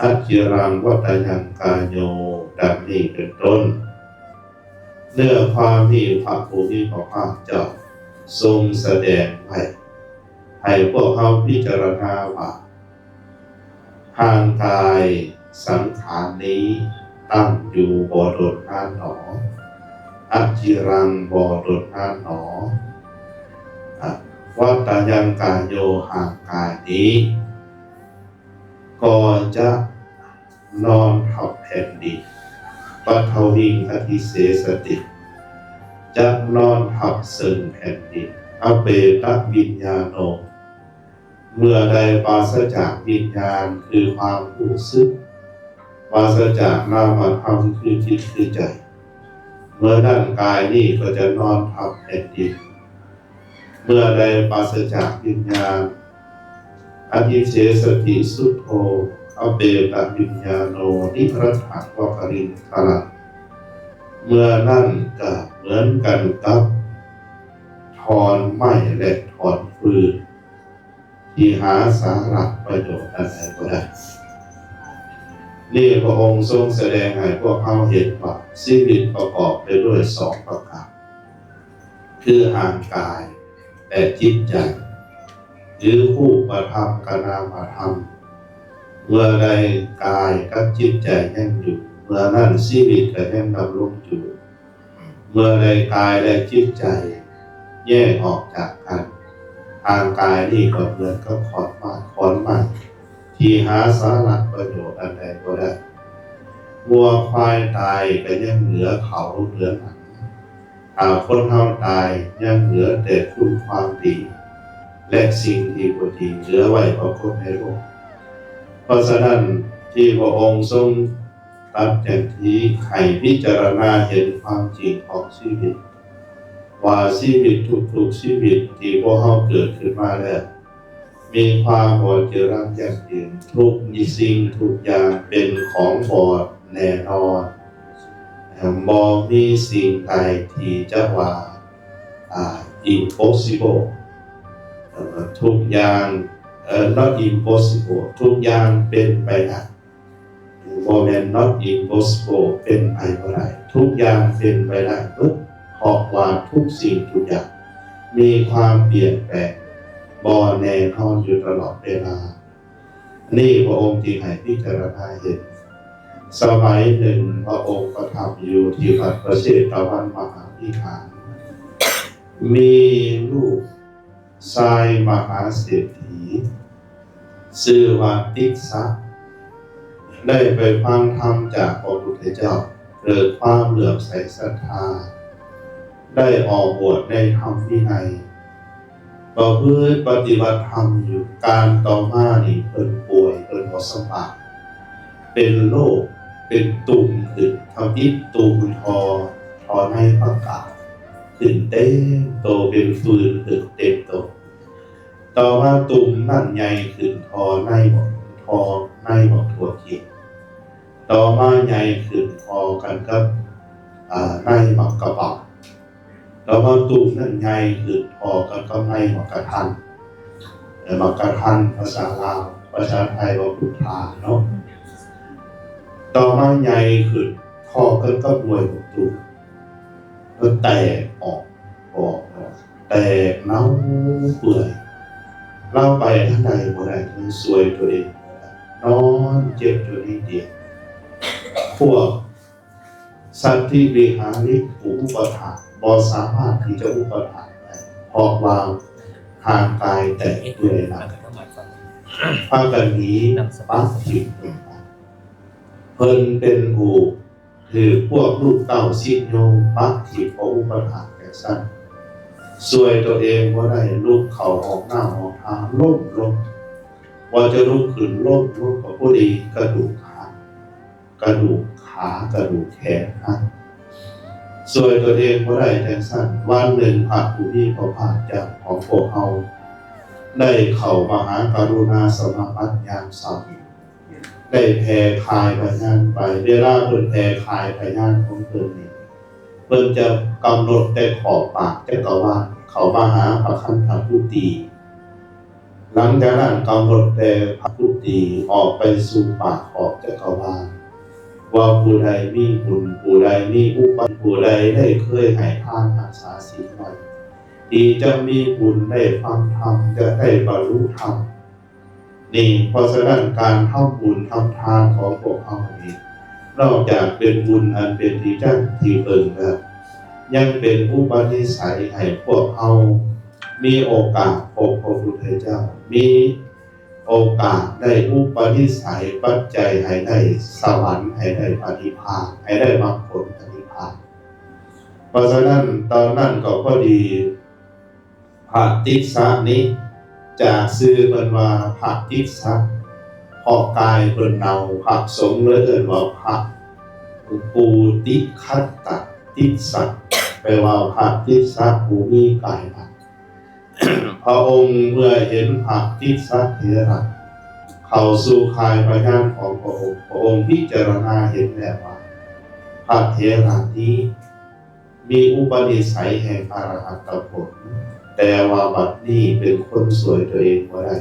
Aciraṃ vatayaṃ kāyo ດັ່ງນີ້ເປັນຕົ້ນ. ເນື້ອຄວາມນີ້ພະຜູ້ມີພະພາກເຈົ້າຊົງສະແດງໄວ້ ໃຫ້ພວກເຮົາພິຈາລະນາວ່າ ຮ່າງກາຍສັງຂານນີ້ຕັ້ງຢູ່ບໍ່ດົນນານໜໍ? Aciraṃ ບໍ່ດົນນານໜໍ? ອະ vatayaṃ kāyo ຮ່າງກາຍນີ້ກໍຈະນອນທັບແຜ່ນດິນ. Pathaviṃ adhisessati ຈະນອນທັບເຊິ່ງແຜ່ນດິນ. Apetaviññāṇo ເມື່ອໃດປາສະຈາກວິນຍານ ຄືຄວາມຮູ້ສຶກ, ປາສະຈາກນາມະທຳ ຄືຈິດຄືໃຈ, ເມື່ອນັ້ນກາຍນີ້ກໍຈະນອນທັບແຜ່ນດິນ. ເມື່ອໃດປາສະຈາກວິນຍານ, adhisessati suddho, apetaviññāṇo niratthaṃ va kalintaraṃ, ເມື່ອນັ້ນກໍເໝືອນກັນກັບທ່ອນໄມ້ ແລະ ທ່ອນຟືນ ທີ່ຫາສາລະປະໂຫຍດອັນໃດບໍ່ໄດ້. ນີ້ພະອົງຊົງສະແດງໃຫ້ພວກເຮົາເຫັນວ່າ ຊີວິດປະກອບໄປດ້ວຍສອງປະການ ຄືຮ່າງກາຍ ແລະ ຈິດໃຈ ຫຼື ຮູບປະທຳກັບນາມະທຳ. ເມື່ອໃດກາຍກັບຈິດໃຈຍັງຢູ່, ເມື່ອນັ້ນຊີວິດກໍຍັງດຳລົງຢູ່. ເມື່ອໃດກາຍ ແລະ ຈິດໃຈແຍກອອກຈາກກັນ, ຮ່າງກາຍນີ້ກໍເໝືອນກັບຂອນໄມ້, ຂອນໄມ້ທີ່ຫາສາລະປະໂຫຍດອັນໃດບໍ່ໄດ້. ງົວຄວາຍຕາຍກໍຍັງເຫຼືອເຂົາເຫຼືອໜັງ, ຖ້າຄົນເຮົາຕາຍຍັງເຫຼືອແຕ່ຄຸນຄວາມດີ ແລະ ສິ່ງທີ່ບໍ່ດີເຫຼືອໄວ້ປາກົດໃນໂລກ. ເພາະສະນັ້ນທີ່ພະອົງຊົງ ຕັດແຕ່ງທີ່ໃຫ້ພິຈາລະນາເຫັນຄວາມຈິງຂອງຊີວິດ ວ່າຊີວິດທຸກໆຊີວິດທີ່ພວກເຮົາເກີດຂຶ້ນມາແລ້ວ ມີຄວາມບໍ່ຈີລັງຢັ້ງຢືນ. ທຸກສິ່ງທຸກຢ່າງເປັນຂອງບໍ່ແນ່ນອນ, ບໍ່ມີສິ່ງໃດທີ່ຈະວ່າ ອາ impossible. ເອີ ທຸກຢ່າງ ເອີ not impossible ທຸກຢ່າງເປັນໄປໄດ້. ບໍ່ແມ່ນ not impossible ເປັນໄປບໍ່ໄດ້, ທຸກຢ່າງເປັນໄປໄດ້ເບິດ, ເພາະວ່າທຸກສິ່ງທຸກຢ່າງມີຄວາມປ່ຽນແປງ ບໍ່ແນ່ນອນຢູ່ຕະຫຼອດເວລາ. ນີ້ພະອົງຈຶ່ງໃຫ້ພິຈາລະນາເຫັນ. ສະໄໝໜຶ່ງ ພະອົງປະທັບຢູ່ທີ່ວັດພະເຊຕະວັນມະຫາວິຫານ, ມີລູກ ຊາຍມະຫາເສດຖີ ຊື່ວ່າຕິດສະ ໄດ້ໄປຟັງທຳຈາກພະພຸດທະເຈົ້າ, ເກີດຄວາມເຫຼື້ອມໃສສັດທາ, ໄດ້ອອກບວດໃນທຳວິໄນ, ປະພຶດປະຕິບັດທຳຢູ່. ການຕໍ່ມານີ້ເພິ່ນປ່ວຍ, ເພິ່ນບໍ່ສະບາຍ, ເປັນໂລກ ເປັນຕຸ່ມຂຶ້ນ, ທຳອິດຕຸ່ມທໍ່ ທໍ່ໃນປະກາດ ຂຶ້ນເຕັມໂຕ, ເປັນຟືນຂຶ້ນເຕັມໂຕ. ຕໍ່ມາຕຸ່ມນັ້ນໃຫຍ່ຂຶ້ນທໍ່ໃນບັກ, ທໍ່ໃນບັກຖົ່ວຂຽວ. ຕໍ່ມາໃຫຍ່ຂຶ້ນທໍ່ກັນກັບ, ອາ, ໃນໝາກກະເບົາ. ແລ້ວວ່າຕູບນັ້ນໃຫຍ່ຂຶ້ນພໍ້ກັນກັບໃນໝາກກະທັນ. ເອີ ໝາກກະທັນພາສາລາວ, ພາສາໄທວ່າພຸດທາເນາະ. ຕໍ່ມາໃຫຍ່ຂຶ້ນພໍ້ກັນກັບໜ່ວຍບັກຕູບ, ແລ້ວແຕກອອກ, ອອກ, ແຕກເນົ່າເປື່ອຍ. ລາວໄປທາງໃດບໍ່ໄດ້, ຕ້ອງຊ່ວຍຕົວເອງ, ນອນເຈັບຢູ່ໃນຕຽງ. ພວກ ສັດທິວິຫາຣິກ ຜູ້ອຸປະຖາກ ບໍ່ສາມາດທີ່ຈະອຸປະຖາກໄດ້ ເພາະວ່າຮ່າງກາຍແຕກເປື່ອຍໜັກ, ພາກັນໜີປັກຖິ້ມເພິ່ນໄປ. ເພິ່ນເປັນຜູ້ຖືກພວກລູກເຕົ້າຊິດໂຍມປັກຖິ້ມ ເພາະອຸປະຖາກຈັ່ງຊັ້ນ, ຊ່ວຍຕົວເອງບໍ່ໄດ້, ລຸກເຂົ້າຫ້ອງນ້ຳຫ້ອງທ່າ ລົ້ມລົງ, ວ່າຈະລຸກຂຶ້ນ ລົ້ມລົງກໍພໍດີກະດູກຂາ ກະດູກຂາ ກະດູກແຂນຫັກ, ຊ່ວຍຕົວເອງບໍ່ໄດ້ຈັ່ງຊັ້ນ. ວັນໜຶ່ງ ພະຜູ້ມີພະພາກເຈົ້າຂອງພວກເຮົາ ໄດ້ເຂົ້າມະຫາກະລຸນາສະມາບັດຍາມເຊົ້າ, ໄດ້ແຜ່ຂ່າຍພະຍານໄປ. ເວລາເພິ່ນແຜ່ຂ່າຍພະຍານຂອງເພິ່ນນີ້, ເພິ່ນຈະກຳນົດແຕ່ຂອບປາກຈັກກະວານ ເຂົ້າມະຫາປະຄັນທະປຸຕິ ຫຼັງຈາກນັ້ນກໍຫົດແຕ່ພະກຸຕິອອກໄປສູ່ປາກຂອງຈັກກະວານ ວ່າຜູ້ໃດມີບຸນ ຜູ້ໃດມີອຸປະ ຜູ້ໃດໄດ້ເຄີຍໃຫ້ທານຮັກສາສິນໄວ້ ທີ່ຈະມີບຸນໄດ້ຟັງທຳ ຈະໄດ້ບັນລຸທຳ. ນີ້ ເພາະສະນັ້ນ ການທຳບຸນທຳທານຂອງພວກເຮົານີ້ ນອກຈາກເປັນບຸນອັນເປັນທີ່ຈັກທີ່ເບິ່ງແລ້ວ ຍັງເປັນອຸປະນິໄສໃຫ້ພວກເຮົາມີໂອກາດພົບພະພຸດທະເຈົ້າ ມີໂອກາດໄດ້ອຸປະນິໄສປັດໄຈໃຫ້ໄດ້ສະຫວັນ ໃຫ້ໄດ້ພະນິບພານ ໃຫ້ໄດ້ມັກຜົນພະນິບພານ. ເພາະສະນັ້ນ ຕອນນັ້ນກໍພໍດີ ພະຕິດສະນີ້ ຈາກຊື່ເພິ່ນວ່າພະຕິດສະ ເພາະກາຍເພິ່ນເນົ່າ ພະສົງເລີຍເອີ້ນວ່າພະປູຕິຄັດຕະຕິດສະ ແປວ່າພະຕິດສະຜູ້ມີກາຍເນົ່າ. ພະອົງເມື່ອເຫັນພະຕິດສະເຖລະເຂົ້າສູ່ຂ່າຍພະຍານຂອງພະອົງ ພະອົງພິຈາລະນາເຫັນແລ້ວວ່າ ພະເຖລະນີ້ ມີອຸປະນິໄສແຫ່ງອະລະຫັດຕະຜົນ, ແຕ່ວ່າບັດນີ້ເປັນຄົນຊ່ວຍຕົວເອງບໍ່ໄດ້.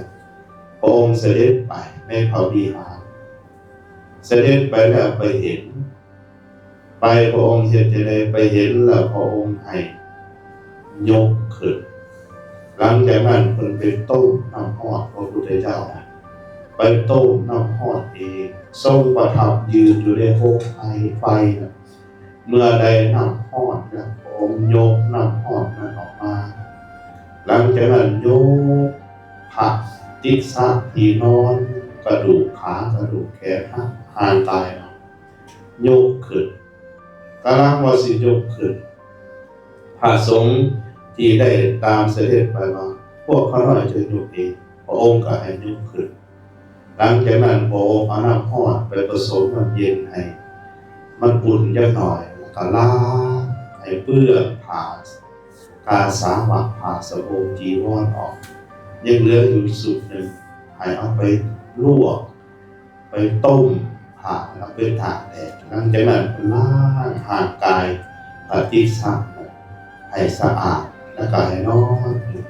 ພະອົງສະເດັດໄປໃນພະວິຫານ, ສະເດັດໄປແລ້ວໄປເຫັນ, ໄປ ພະອົງເຮັດຈັ່ງໃດ? ໄປເຫັນແລ້ວພະອົງໃຫ້ຍົກຂຶ້ນ. ຫຼັງຈາກນັ້ນເພິ່ນໄປຕົ້ມນ້ຳຮ້ອນ, ພະພຸດທະເຈົ້ານະ ໄປຕົ້ມນ້ຳຮ້ອນເອງ, ຊົງປະທັບຢືນຢູ່ໃນໂຮງໄຟນະ. ເມື່ອໄດ້ນ້ຳຮ້ອນແລ້ວ ພະອົງຍົກນ້ຳຮ້ອນນັ້ນອອກມາ. ຫຼັງຈາກນັ້ນຍົກພະຕິດສະທີ່ນອນ, ກະດູກຂາ, ກະດູກແຂນ, ຮ່າງກາຍເຮົາ ຍົກຂຶ້ນ. ກຳລັງວ່າຊິຍົກຂຶ້ນ, ພະສົງທີ່ໄດ້ຕາມສະເດັດໄປວ່າ ພວກຂ້ານ້ອຍຈະຍົກເອງ. ພະອົງກໍໃຫ້ຍົກຂຶ້ນ. ຫຼັງຈາກນັ້ນ ພະອົງເອົານ້ຳຮ້ອນໄປປະສົມນ້ຳເຢັນໃຫ້ມັນອຸ່ນຈັກໜ້ອຍ ແລ້ວກໍລ້າງໃຫ້ເປື້ອນຜ້າກາສາວະ ຜ້າສະໂບງ ຈີວອນອອກ, ຍັງເຫຼືອຢູ່ຊຸດໜຶ່ງ ໃຫ້ເອົາໄປລວກ ໄປຕົ້ມຜ້າ ແລ້ວໄປຕາກແດດ. ຫຼັງຈາກນັ້ນ ເພິ່ນລ້າງຮ່າງກາຍພະຕິດສະໃຫ້ສະອາດ ແລ້ວກໍໃຫ້ນອນຢູ່.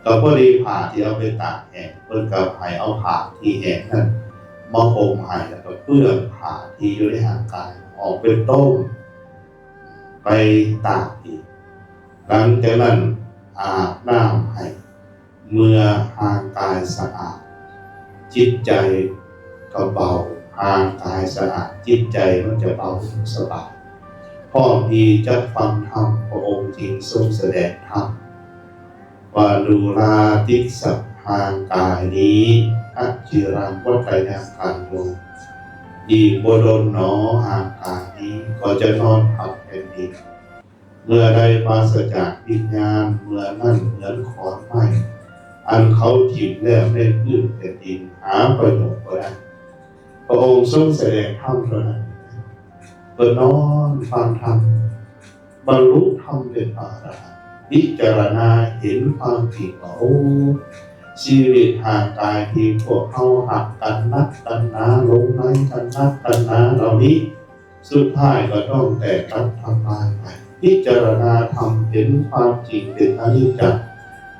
ກໍພໍດີຜ້າທີ່ເອົາໄປຕາກແຫ້ງ ເພິ່ນກໍໃຫ້ເອົາຜ້າທີ່ແຫ້ງນັ້ນມາຫົ່ມໃຫ້ ແລ້ວກໍເປື້ອນຜ້າທີ່ຢູ່ໃນຮ່າງກາຍ ອອກໄປຕົ້ມ ໄປຕາກອີກ. ຫຼັງຈາກນັ້ນອາບນ້ຳໃຫ້ ເມື່ອຮ່າງກາຍສະອາດ, ຈິດໃຈກໍເບົາ. ຮ່າງກາຍສະອາດ, ຈິດໃຈມັນຈະເບົາສະບາຍ. ພ້ອມທີ່ຈະຟັງທຳ, ພະອົງຈຶ່ງຊົງສະແດງທຳວ່າ ດູລາຕິສະ ຮ່າງກາຍນີ້ ອະຈິລັງ ວັດຕະຍັງ ກາໂຍ ອີກບໍ່ດົນໜໍ ຮ່າງກາຍນີ້ກໍຈະນອນທັບແຜ່ນດິນ. ເມື່ອໃດປາສະຈາກວິນຍານ ເມື່ອນັ້ນເໝືອນຂອນໄມ້ ອັນເຂົາຖິ້ມແລ້ວໃນພື້ນແຜ່ນດິນ ຫາປະໂຫຍດບໍ່ໄດ້. ພະອົງຊົງສະແດງທຳເທົ່ານັ້ນ, ເພິ່ນນອນຟັງທຳ, ບັນລຸທຳເປັນພະອະລະຫັນ, ພິຈາລະນາເຫັນຄວາມຈິງວ່າ ໂອ້ ຊີວິດຮ່າງກາຍທີ່ພວກເຮົາຮັກກັນນັກກັນໜາ, ຫຼົງໄຫຼກັນນັກກັນໜາເຫຼົ່ານີ້ ສຸດທ້າຍກໍຕ້ອງແຕກດັບທຳລາຍໄປ. ພິຈາລະນາທຳເຫັນຄວາມຈິງເປັນອະນິດຈັງ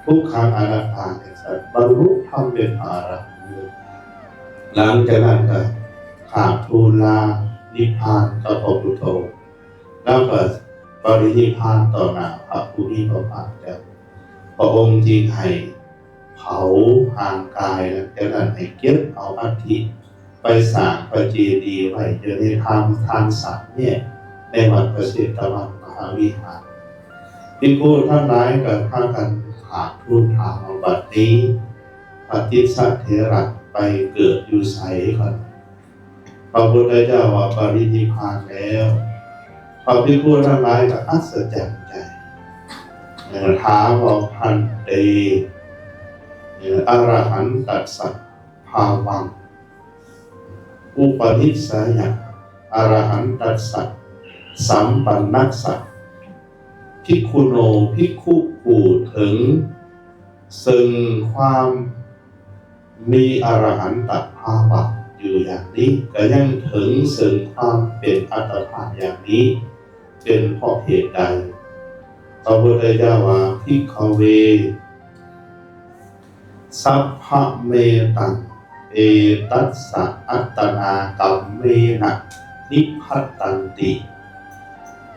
ທຸກຂັງ ອະນັດຕາ ຈັ່ງຊັ້ນ, ບັນລຸທຳເປັນພະອະລະຫັນ. ຫຼັງຈາກນັ້ນກໍຂາບທູນລານິບພານກັບພະພຸດທະອົງ, ແລ້ວກໍປະລິນິບພານຕໍ່ໜ້າພະຜູ້ມີພະພາກເຈົ້າ. ພະອົງຈຶ່ງໃຫ້ ເຜົາຮ່າງກາຍ ຫຼັງຈາກນັ້ນໃຫ້ເກັບເອົາອັດຖິໄປສ້າງພະເຈດີໄວ້ຢູ່ໃນທາງ ທາງສາມແຍກໃນວັດພະເຊຕະວັນມະຫາວິຫານ. ພິກຂຸທັງຫຼາຍກໍພາກັນກາບທູນຖາມວ່າ ບັດນີ້ພະຕິດສະເຖລະໄປເກີດຢູ່ໃສ? ພະພຸດທະເຈົ້າວ່າປະລິນິບພານແລ້ວ. ພະພິກຂຸທັງຫຼາຍກໍອັດສະຈັນໃຈ ເອີ ຖາມວ່າ ພັນເຕ ເອີ ອະລະຫັນຕັດສະພາວັງ ອຸປະນິສສະຍະ ອະລະຫັນຕັດສະ ສຳປັນນັດສະ ພິກຂຸໂນ ພິກຂຸຜູ້ເຖິງເຊິ່ງຄວາມ ມີອະລະຫັນຕະພາວະຢູ່ຢ່າງນີ້ ກໍຍັງເຖິງເຊິ່ງຄວາມເປັນອັດຕະພາບຢ່າງນີ້ ເປັນເພາະເຫດໃດ? ພະພຸດທະເຈົ້າວ່າ ພິກຂະເວ ສັບພະເມຕັງ ເອຕັດສະ ອັດຕະນາກັມເມນະ ນິພັດຕັນຕິ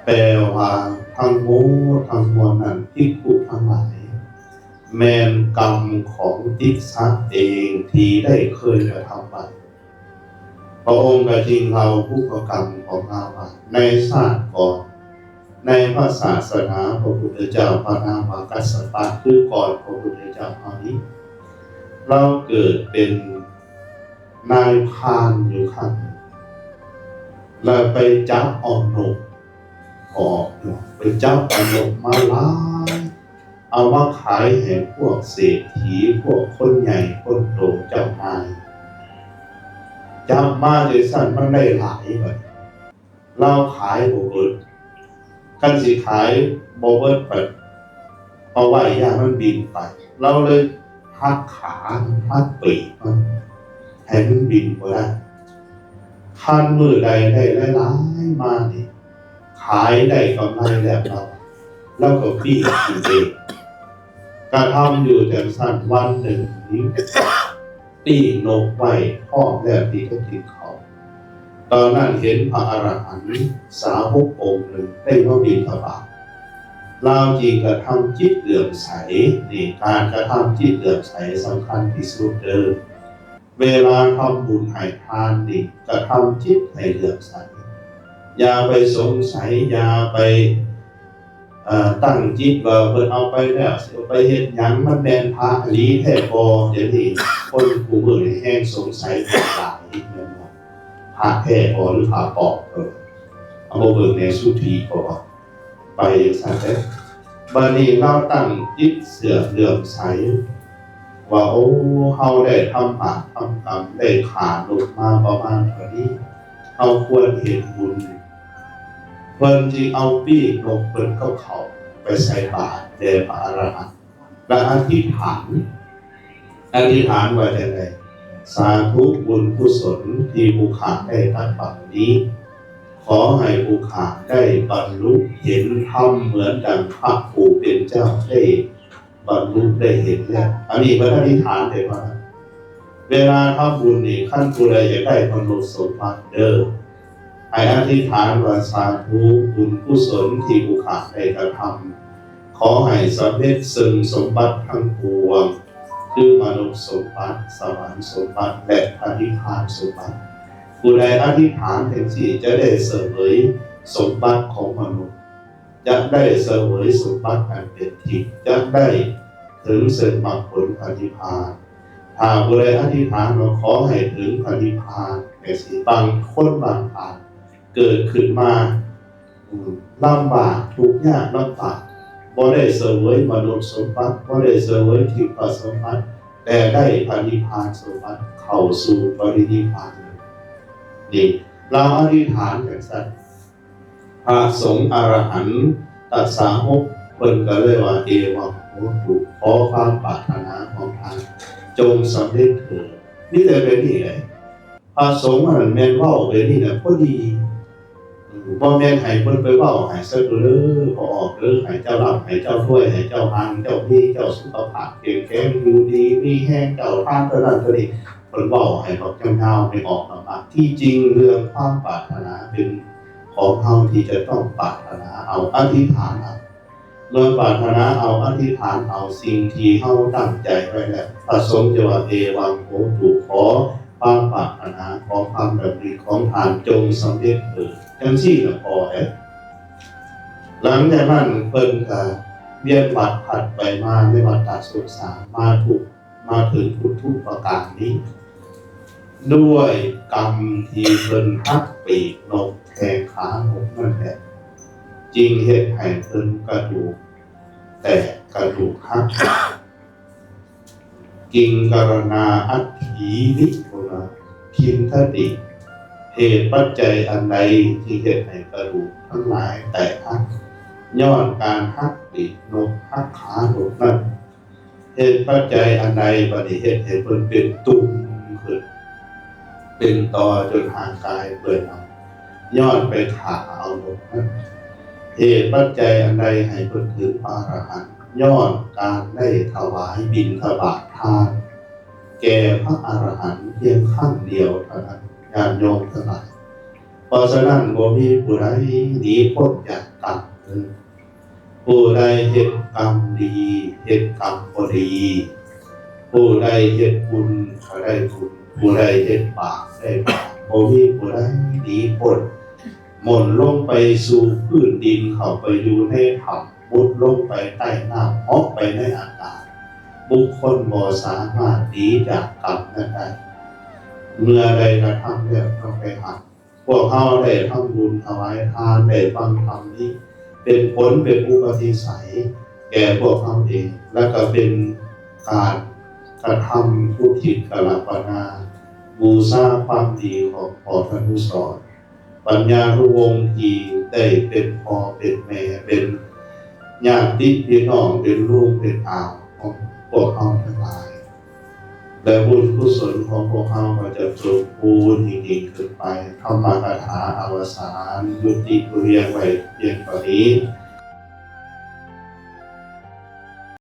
ແປວ່າ ທັງໝົດທັງມວນນັ້ນ ພິກຂຸທັງຫຼາຍ ແມ່ນກຳຂອງຕິດສັດເອງທີ່ໄດ້ເຄີຍກະທຳໄວ້. ພະອົງກະຈຶ່ງເລົ່າບຸບພະກຳຂອງລາວວ່າ ໃນຊາດກ່ອນ ໃນພະສາສະໜາພະພຸດທະເຈົ້າ ພະນາມວ່າກັດສະປະ ຄືກ່ອນພະພຸດທະເຈົ້າເຮົານີ້ ລາວເກີດເປັນນາຍພານຢູ່ຄັ້ງໜຶ່ງ ແລ້ວໄປຈັບເອົານົກອອກ ໄປຈັບເອົານົກມາຫຼາຍ ເອົາມາຂາຍໃຫ້ພວກເສດຖີ ພວກຄົນໃຫຍ່ຄົນໂຕເຈົ້ານາຍ ຈັບມາຈັ່ງຊັ້ນມັນໄດ້ຫຼາຍບັດ ລາວຂາຍບໍ່ເບິດ ຄັນຊິຂາຍບໍ່ເບິດບັດ ເອົາໄວ້ຢ້ານມັນບິນໄປ ລາວເລີຍຫັກຂາ ຫັກປີກມັນ ໃຫ້ມັນບິນບໍ່ໄດ້ ຄັນມື້ໃດໄດ້ຫຼາຍໆມານີ້ ຂາຍໄດ້ກຳໄລແລ້ວ ລາວ ລາວກໍປີ້ງກິນເອງ ກະທຳຢູ່ຈັ່ງຊັ້ນ ວັນໜຶ່ງນີ້ ປີ້ງນົກໄວ້ພ້ອມແລ້ວທີ່ຈະກິນເຂົ້າ ຕອນນັ້ນເຫັນພະອະລະຫັນສາວົກອົງໜຶ່ງໄດ້ມາບິນທະບາດ ລາວຈຶ່ງກະທຳຈິດເຫຼື້ອມໃສ ນີ້ ການກະທຳຈິດເຫຼື້ອມໃສສຳຄັນທີ່ສຸດເດີ້. ເວລາທຳບຸນໃຫ້ທານນີ້ ກະທຳຈິດໃຫ້ເຫຼື້ອມໃສ ຢ່າໄປສົງໄສ ຢ່າໄປ ເອີ ຕັ້ງຈິດວ່າເພິ່ນເອົາໄປແລ້ວ ຊິເອົາໄປເຮັດຫຍັງ ມັນແມ່ນພະອີ່ຫຼີແທ້ບໍ່? ດຽວນີ້ຄົນຄູ່ມື້ນີ້ແຮ່ງສົງໄສຫຼາຍ ແມ່ນບໍ່? ພະແທ້ບໍ່ ຫຼືພະປອມ? ເອີ ເອົາມາເບິ່ງແດ່ ສຸຖີ່ບໍ່ວ່າ ໄປຈັ່ງຊັ້ນເດ້. ບາດນີ້ລາວຕັ້ງຈິດເຊື່ອເຫຼື້ອມໃສວ່າ ໂອ້ ເຮົາໄດ້ທຳບາບທຳກຳ ໄດ້ຂ້ານົກມາປະມານເທົ່ານີ້ ເຮົາຄວນເຮັດບຸນ. ເພິ່ນຈຶ່ງເອົາປີ້ງນົກເພິ່ນກັບເຂົ້າໄປໃສ່ບາດແດ່ພະອະລະຫັນ ແລະ ອະທິຖານ ອະທິຖານວ່າຈັ່ງໃດ? ສາທຸ ບຸນກຸສົນທີ່ຜູ້ຂ້າໄດ້ຕັກບາດນີ້ ຂໍໃຫ້ຜູ້ຂ້າໄດ້ບັນລຸເຫັນທຳເໝືອນດັ່ງພະຜູ້ເປັນເຈົ້າໄດ້ບັນລຸໄດ້ເຫັນແລ້ວ. ອັນນີ້ເພິ່ນອະທິຖານໄດ້ວ່າ ເວລາທຳບຸນນີ້ ຄັນຜູ້ໃດຢາກໄດ້ມະນຸດສົມບັດເດີ້ ໃຫ້ອະທິຖານວ່າ ສາທຸ ບຸນກຸສົນທີ່ຜູ້ຂ້າໄດ້ກະທຳ ຂໍໃຫ້ສຳເລັດເຊິ່ງສົມບັດທັງປວງ ຄືມະນຸດສົມບັດ, ສະຫວັນສົມບັດ ແລະ ພະນິບພານສົມບັດ. ຜູ້ໃດອະທິຖານຈັ່ງຊີ້ ຈະໄດ້ສະເຫວີຍສົມບັດຂອງມະນຸດ, ຈະໄດ້ສະເຫວີຍສົມບັດອັນເປັນທິບ, ຈະໄດ້ເຖິງເຊິ່ງມັກຜົນພະນິບພານ. ຖ້າຜູ້ໃດອະທິຖານວ່າ ຂໍໃຫ້ເຖິງພະນິບພານ ຈັ່ງຊີ້ ບາງຄົນບາງທ່ານເກີດຂຶ້ນມາ ອືມ ລຳບາກ ທຸກຍາກລຳບາກ ບໍ່ໄດ້ສະເຫວີຍມະນຸດສົມບັດ ບໍ່ໄດ້ສະເຫວີຍທິບປະສົມບັດ ແຕ່ໄດ້ພະນິບພານສົມບັດ ເຂົ້າສູ່ປະລິນິບພານ. ນີ້ ລາວອະທິຖານຈັ່ງຊັ້ນ ພະສົງອະລະຫັນຕະສາວົກ ເພິ່ນກໍເລີຍວ່າ ເອວັງໂຫຕຸ ຂໍຄວາມປາດຖະໜາຂອງທ່ານຈົ່ງສຳເລັດເຖີດ. ມີແຕ່ແບບນີ້ແຫຼະ ພະສົງນັ້ນແມ່ນເວົ້າແບບນີ້ນະ ພໍດີ ບໍ່ແມ່ນໃຫ້ເພິ່ນໄປເວົ້າໃຫ້ສັກເດີ ພໍ່ອອກເດີ ໃຫ້ເຈົ້າລ່ຳ ໃຫ້ເຈົ້າລວຍ ໃຫ້ເຈົ້າຮັ່ງ ເຈົ້າມີ ເຈົ້າສຸຂະພາບເຂັ້ມແຂງ ຢູ່ດີມີແຮງ ເຈົ້າທານເທົ່ານັ້ນເທົ່ານີ້ ເພິ່ນເວົ້າໃຫ້ບັກຍາວໆ ແມ່ອອກນຳມາ. ທີ່ຈິງເລື່ອງຄວາມປາດຖະໜາເປັນຂອງເຮົາທີ່ຈະຕ້ອງປາດຖະໜາເອົາ ອະທິຖານເອົາ. ເມື່ອປາດຖະໜາເອົາ ອະທິຖານເອົາ ສິ່ງທີ່ເຮົາຕັ້ງໃຈໄວ້ແລ້ວ ພະສົງຈະວ່າ ເອວັງໂຫຕຸ ຂໍຄວາມປາດຖະໜາ ຂໍຄວາມດຳລິຂອງທ່ານຈົ່ງສຳເລັດເທີ້ນ. ຈັ່ງຊີ້ລະພໍເດ້. ຫຼັງຈາກນັ້ນເພິ່ນກະວຽນວັດຜັດໄປມາໃນວັດຕະສົງສານ ມາທຸກ ມາເຖິງຄຸດທຸປະການນີ້ ດ້ວຍກຳທີ່ເພິ່ນຫັກປີກນົກແຂງຂານົກນັ້ນແຫຼະ ຈຶ່ງເຮັດໃຫ້ເພິ່ນກະດູກແຕກກະດູກຫັກ. ກິງກະລະນາອັດຖີນິ ເພິ່ນວ່າ ຄິນທະຕິ ເຫດປັດໄຈອັນໃດຈຶ່ງເຮັດໃຫ້ກະດູກທັງຫຼາຍແຕກຫັກ? ຍ້ອນການຫັກປີກນົກ ຫັກຂານົກນັ້ນ. ເຫດປັດໄຈອັນໃດບາດນີ້ເຮັດໃຫ້ເພິ່ນເປັນຕຸ່ມຂຶ້ນ ເປັນຕໍຈົນຮ່າງກາຍເປື່ອຍເນົ່າ? ຍ້ອນໄປຂ້າເອົານົກນັ້ນ. ເຫດປັດໄຈອັນໃດໃຫ້ເພິ່ນເຖິງພະອະລະຫັນ? ຍ້ອນການໄດ້ຖວາຍບິນທະບາດທານ ແກ່ພະອະລະຫັນພຽງຄັ້ງດຽວເທົ່ານັ້ນ ຍາດໂຍມທັງຫຼາຍ. ເພາະສະນັ້ນ ບໍ່ມີຜູ້ໃດໜີພົ້ນຈາກກຳເລີຍ. ຜູ້ໃດເຮັດກຳດີ ເຮັດກຳບໍ່ດີ, ຜູ້ໃດເຮັດບຸນກໍໄດ້ບຸນ, ຜູ້ໃດເຮັດບາບໄດ້ບາບ, ບໍ່ມີຜູ້ໃດໜີພົ້ນ. ໝົນລົງໄປສູ່ພື້ນດິນ, ເຂົ້າໄປຢູ່ໃນຖ້ຳ, ມຸດລົງໄປໃຕ້ນ້ຳ, ເຫາະໄປໃນອາກາດ, ບຸກຄົນບໍ່ສາມາດໜີຈາກກຳນັ້ນໄດ້. ເມື່ອໃດກະທຳແລ້ວຕ້ອງໄດ້ຮັບ. ພວກເຮົາໄດ້ທຳບຸນຖວາຍທານ, ໄດ້ຟັງທຳນີ້ ເປັນຜົນເປັນອຸປະນິໄສແກ່ພວກເຮົາເອງ ແລະກະເປັນການກະທຳອຸທິດກາລະປະນາ ບູຊາຄວາມດີຂອງພໍ່ທະນຸສອນ. ປັນຍານຸວົງທີ່ໄດ້ເປັນພໍ່ເປັນແມ່ ເປັນຍາດຕິພີ່ນ້ອງ ເປັນລຸງເປັນອາຂອງພວກເຮົາທັງຫຼາຍ ແລະບຸນກຸສົນຂອງພວກເຮົາກໍຈະສົມບູນຍິ່ງໆຂຶ້ນໄປ. ທຳມະກະຖາອະວະສານ ຍຸຕິພຽງໄວ້ພຽງເທົ່ານີ້.